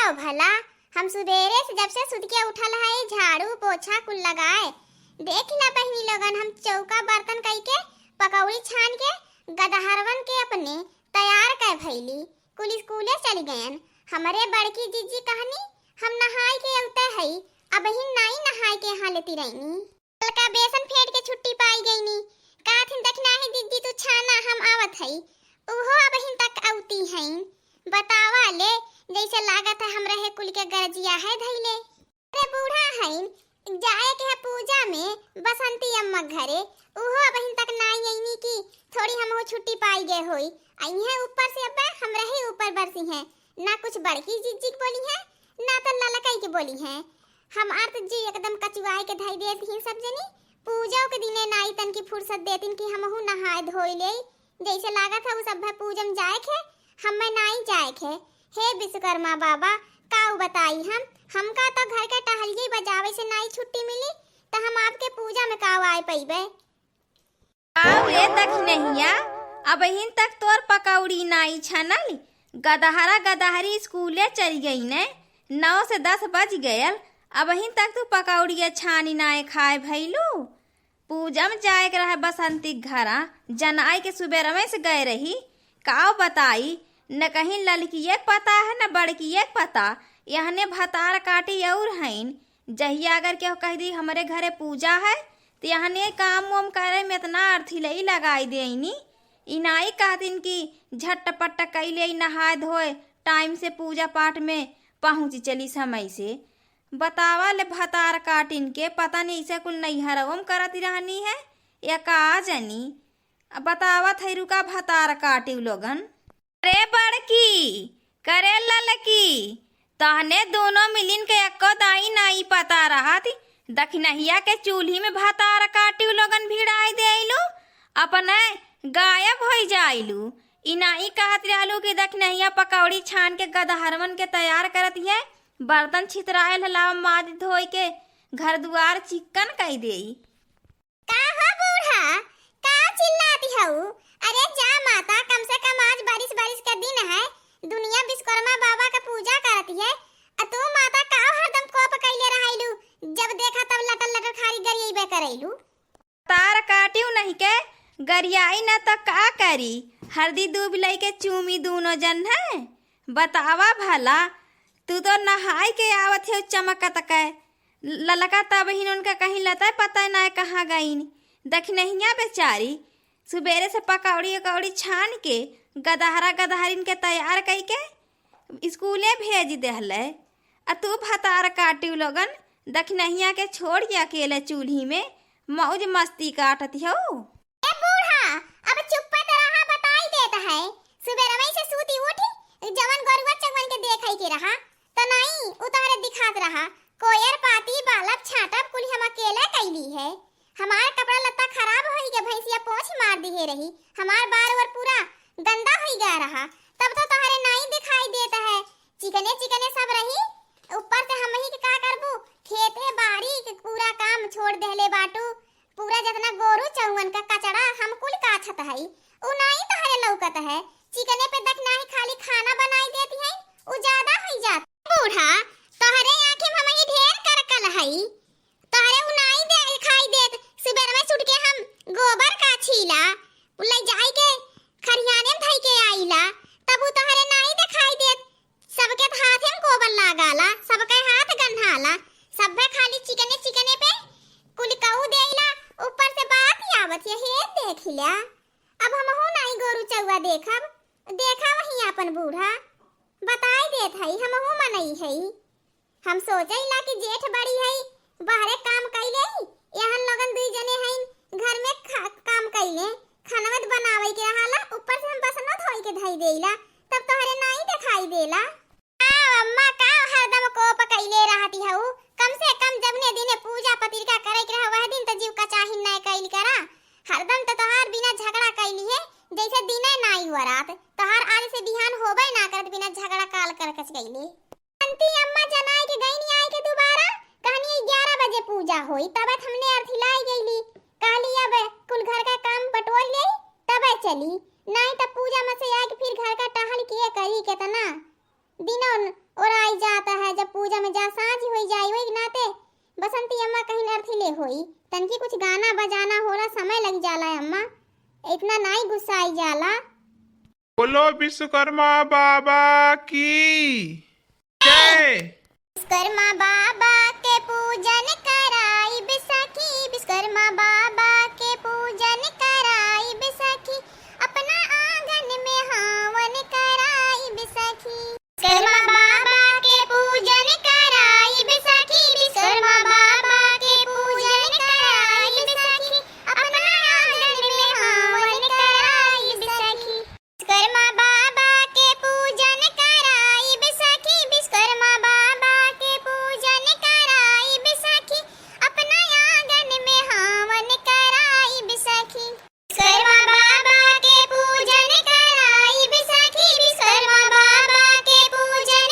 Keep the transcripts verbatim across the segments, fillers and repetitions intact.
तो भला, हम सुबेरे से जब से सुत के उठल हई, झाड़ू पोछा कुल लगाए। देख ला बहिनी लोगन, हम चौका बर्तन कई के, पकौड़ी छान के, गदहरवन के अपने तैयार कै भइली। कुल स्कूले चली गयन। हमरे बड़की जिज्जी कहनी, "हम नहाई के अउते हई, अबहिन नाई नहाई के यहाँ लेती रहनी।" हल्का बेसन फेंट के छुट्टी पाई गईनी। कहत हिन, "दखिनाही जिज्जी तू छाना, हम आवत हई।" उहो अबहिन तक अउती हईन। बतावा ले, जैसे लागत है हमरे हे कुल के गरजिया है धइले। अरे बूढ़ा हईन, जाए के है पूजा में बसंती अम्मा घरे, उहो अबहिन तक नाई अइनी कि थोड़ी हमहू छुट्टी पाई गए होई। अइहे ऊपर से अब्बे हमरे ही ऊपर बरसी हैं, ना कुछ बड़की जिज्जी के बोली हैं, ना तो ललकई के बोली हैं। हमार तो जी एकदम कचुआए के धई देत ही सब जनी। पूजो के दिने नाई तनकी फुर्सत देतिन कि हमहू नहाए धोई लेई। जैसे लागत है उ सभे पूजम जाए के, हमें नाई जाए के। हे विश्वकर्मा बाबा, काऊ बताई हम, हमका तो घर के टहलिए बजावे से नाई छुट्टी मिली, तो हम आपके पूजा में काऊ आए पइबे। आऊ ए दखिनहिया, अबहिन तक तोर पकौड़ी नाई छनल। गदहरा गदहरी स्कूले चल गई ने, नौ से दस बज गयल, अबहिन तक तू पकौड़िया छानी नाई खाए भइलू। पूजा में जाए के रहे बसंती के घरा, जनाई के सुबेरवे से गए रही। काव बताई, न कहीं ललकिए के पता है, न बड़किए के पता। यहने भतार काटी और हईन। जहिया अगर केहू कह दी, "हमरे घरे पूजा है," तो यहने काम वाम करे में इतना अर्थी लई लगाई देइनी। ई नाई कहतिन कि झटपट कई ले, नहाए धोए, टाइम से पूजा पाठ में पहुँची चली समय से। बतावा ले भतार काटिन के, पता नहीं इसे कुल नैहरवो में करत रहनी है या का जनी। अब बतावत है, रुका भतार काटिउ लोगन। अरे बड़की, करे ललकी, तहने दोनों मिलिन के एको दाई नाई पता रहत, दखिनहिया के चूल्ही में भतार काटिउ लोगन भिड़ाई देइलू, अपने गायब होई जाइलू। ई नाई कहत रहलू कि दखिनहिया पकौड़ी छान के गदहरवन के तैयार करत है, बर्तन छितरायल हलावा माज धोई के घर दुआर चिक्कन कई देई। का हो बूढ़ा, का चिल्लाती हऊ? अरे जा माता, कम से कम आज बारिश बारिश का दिन है, दुनिया विश्वकर्मा बाबा का पूजा करती है, आ तू माता का हरदम कोप कइले रहैलू, जब देखा तब लटर लटर खाली गरियैबे करैलू। तार काटिउ नहीं के गरियाई न त का करी, हरदी दूब लइके चूमी दूनो जन है। बतावा भला, तू तो नहाई के आवत है चमकत के, ललका तबहिन उनका कहीं लता पता ना कहाँ गईन। दखिनहिया बेचारी सुबेरे से पकौड़ी उकौड़ी छान के गदहरा गदहरिन के तैयार कई के स्कूले भेज देहले। आ तू भतार काटिउ लोगन दखिनहिया के छोड़ के अकेले चूल्ही में मौज मस्ती काटत हऊ। ए बूढ़ा, अब चुप्पे त रहा, बताई देत है। सुबेरवई से सूती उठी, जवन गोरुआ चउवन के देखई के रहा, त नाई, उ तहरे दिखात रहा। कोयर पाती, बालब छाटब, कुल हम अकेले कइली है। हमार कपड़ा लत्ता खराब होई के भैंसिया पोंछ मार दिहे रही, हमार बार ओर पूरा गंदा होई गया रहा, तब तो तहरे नाई दिखाई देत है। चिकने चिकने सब रही, ऊपर से हमही के का करबू, खेते बाड़ी के पूरा काम छोड़ देहले बाटू। पूरा जतना गोरू चउवन का कचड़ा हम कुल काछत हई, उ नाई तहरे लौकत है। चिकने पे दखिनही खाली खाना बनाई देती है, उ ज्यादा होई जात। बूढ़ा, तोहरे आँखी में हमही ढेर करकल हई, तोहरे उ नाई दिखाई देत। सुबेर में सुट के हम गोबर का छीला, उ ले जाई के खरियाने में धई के आईला, तब उ तोहरे नाई दिखाई देत। सबके हाथे में गोबर लागाला, सबके हाथ गंधाला, सभे खाली चिकने चिकने पे कुल कऊ देला, ऊपर से बात ही आवत है, हे देख लिया। अब हमहू नाई गोरू चउआ देखब, देखा वही आपन बूढ़ा, बताई देत हई, हमहू मनई हई। हम सोचइला कि जेठ बड़ी हई, बाहरे काम कई लेई, एहन लोगन दुई जने हईन, घर में खा-, काम कई ले, खाना में त बनावे के रहाला, ऊपर से हम बसनो धोई के धई देइला, तब तोहरे नाई देखाई देला। का अम्मा, का हरदम कोप कइले रहती हऊ? कम से कम जवने दिने पूजा पत्रिका करे के रहा, वह दिन त जीव कचाही नाय कइल करा। हरदम त तोहार बिना झगड़ा कइली है, जैसे दिने नाई हुआ रात। तोहार आज से बिहान होबे ना करत बिना झगड़ा काल करकच कइले। बसंती अम्मा जनाई के गईनी आई के दोबारा, कहनी ग्यारह बजे पूजा होई, तबे त हमने अरथिलाई गईली। कहली अब कुल घर का काम बटोर लेई, तबे चली, नाई त पूजा में से आके फिर घर का टहल किए करी केतना। दिनों ओराई जात विश्वकर्मा बाबा की जय। विश्वकर्मा बाबा के पूजन कराइब सखी, विश्वकर्मा बाबा के पूजन कराइब सखी, अपना आंगन में हवन कराइब सखी। विश्वकर्मा बाबा के पूजन कराइब सखी, विश्वकर्मा बाबा के पूजन कराइब सखी, अपना आंगन में हवन कराइब सखी। विश्वकर्मा बाबा के पूजन कराइब सखी, विश्वकर्मा बाबा के पूजन कराइब सखी, अपना आंगन में हवन कराइब सखी। विश्वकर्मा बाबा के पूजन कराइब सखी, विश्वकर्मा बाबा के पूजन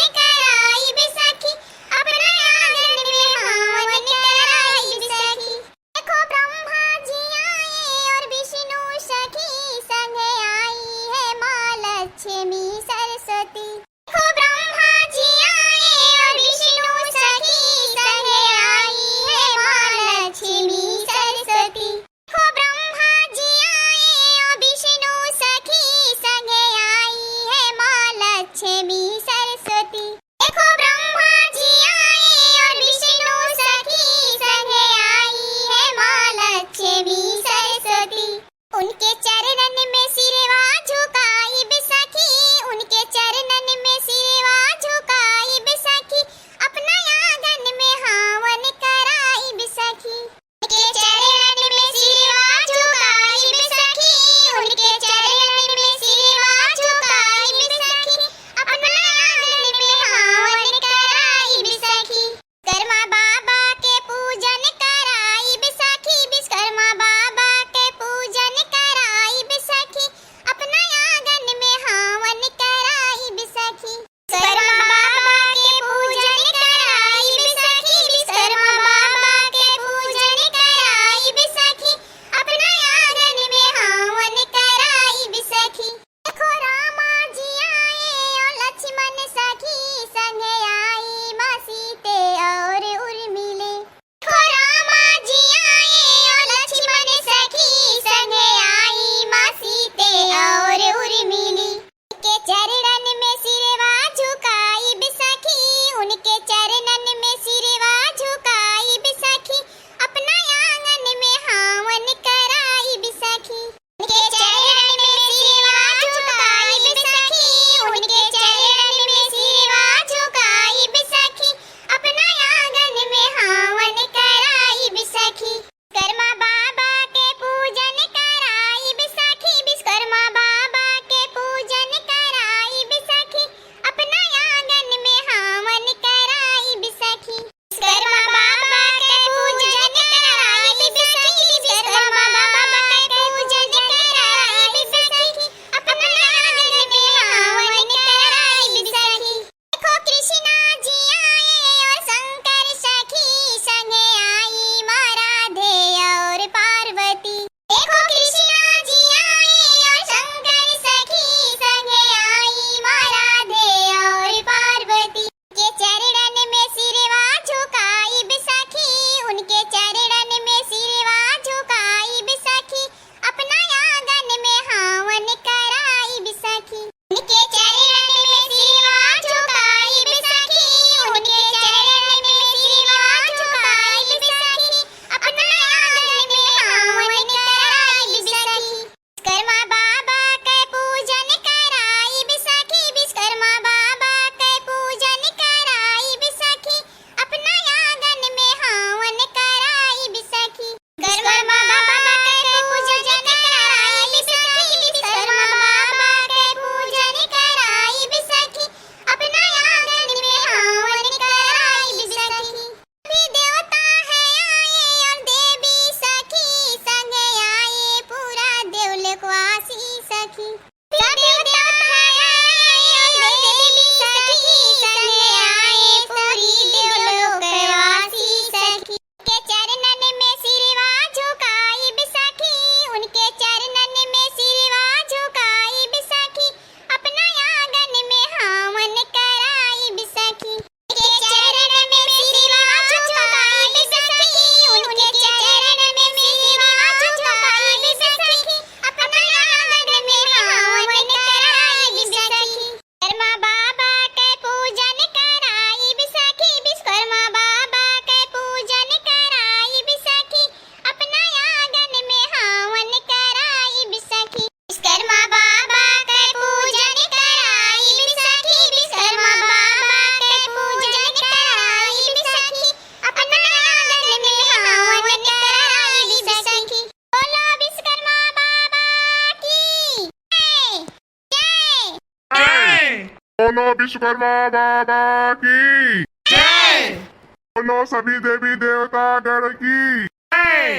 विश्वकर्मा बाबा की जय। बोलो सभी देवी देवता गण की जय।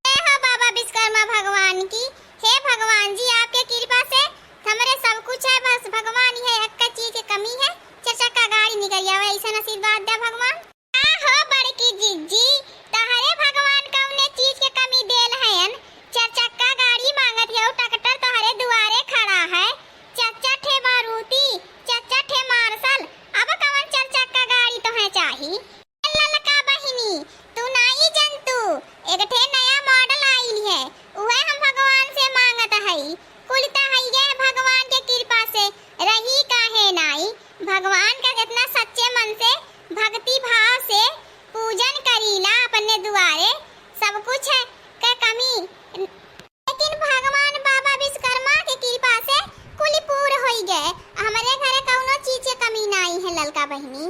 जय हो बाबा विश्वकर्मा भगवान की। हे भगवान जी, आपके कृपा से हमरे सब कुछ है, बस भगवान यह एक चीज के कमी है, चार चक्का गाड़ी निकल जावे, ऐसा आशीर्वाद दे भगवान। का हो बड़की जिज्जी, तहरे भगवान कौने चीज के कमी देल हयन? चार चक्का गाड़ी मांगत हौ, ट्रैक्टर तोहरे दुआरे खड़ा है, चार चार ठे मारुति, चार चार ठे मार्शल, अब कवन चार चक्का गाड़ी तोहे चाही? ललका बहिनी, तू नाई जनतू, एक ठे नया मॉडल आइल है, उहे हम भगवान से मांगत हई। कुल त हइये भगवान के कृपा से, रही काहे नाई। भगवान का जितना सच्चे मन से, भक्ति भाव से पूजन करीला अपने दुआरे, सब कुछ है के कमी, लेकिन भगवान बाबा विश्वकर्मा के कृपा से कुल पूर होई गए। हमरे घरे कौनो चीज के कमी नाई है ललका बहिनी।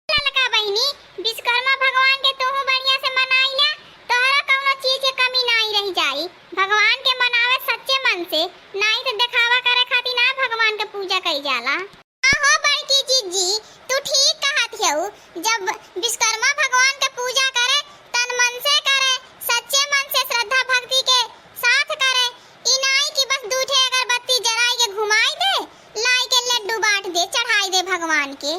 ललका बहिनी, विश्वकर्मा भगवान के तोहू बढ़िया से मनाइला, तोहरा कौनो चीज के कमी नाई रह जाई। भगवान के मनावे सच्चे मन से, नाई तो दिखावा करे खातिर ना भगवान के पूजा कई जाला। हाँ हो बड़की जिज्जी, तू ठीक कहत हऊ। जब विश्वकर्मा भगवान के पूजा करे, तन मन से करे, सच्चे मन से श्रद्धा भक्ति के साथ करे, ई नाई कि बस दू ठे अगरबत्ती जराई के घुमाई दे, लाई के लड्डू बांट दे, चढ़ाई दे भगवान के।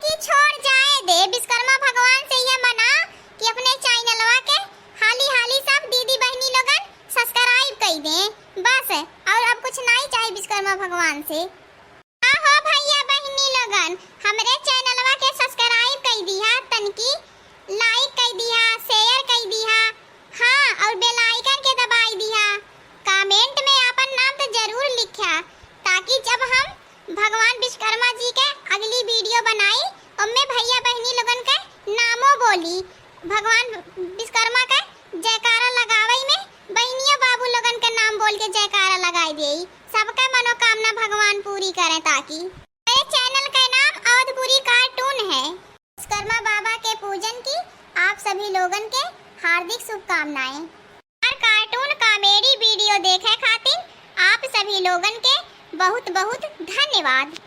कि छोड़ जाए दे, विश्वकर्मा भगवान से ये मना कि अपने चैनलवा के हाली हाली सब दीदी बहिनी लोगन सब्सक्राइब कई दे, बस। और अब कुछ नाई चाही विश्वकर्मा भगवान से। हाँ हो भैया बहिनी लोगन, हमरे चैनलवा के सब्सक्राइब कई दिहा, तनकी लाइक कई दिहा, शेयर कई दिहा, हाँ, और बेल आइकन के दबाई दिहा। कमेंट में आपन नाम तो जरूर लिखा, ताकि जब हम भगवान विश्वकर्मा जी के अगली वीडियो बनाई, ओमे भैया बहिनी लोगन के नामो बोली। भगवान विश्वकर्मा के जयकारा लगावई में बहिनिया बाबू लोगन के नाम बोल के जयकारा लगाई देई। सबका मनोकामना भगवान पूरी करें। ताकि मेरे चैनल का नाम अवधपुरी कार्टून है। विश्वकर्मा बाबा के पूजन की आप सभी लोगन के हार्दिक शुभकामनाएं। और कार्टून कॉमेडी वीडियो देखे खातिर आप सभी लोगन के बहुत बहुत धन्यवाद।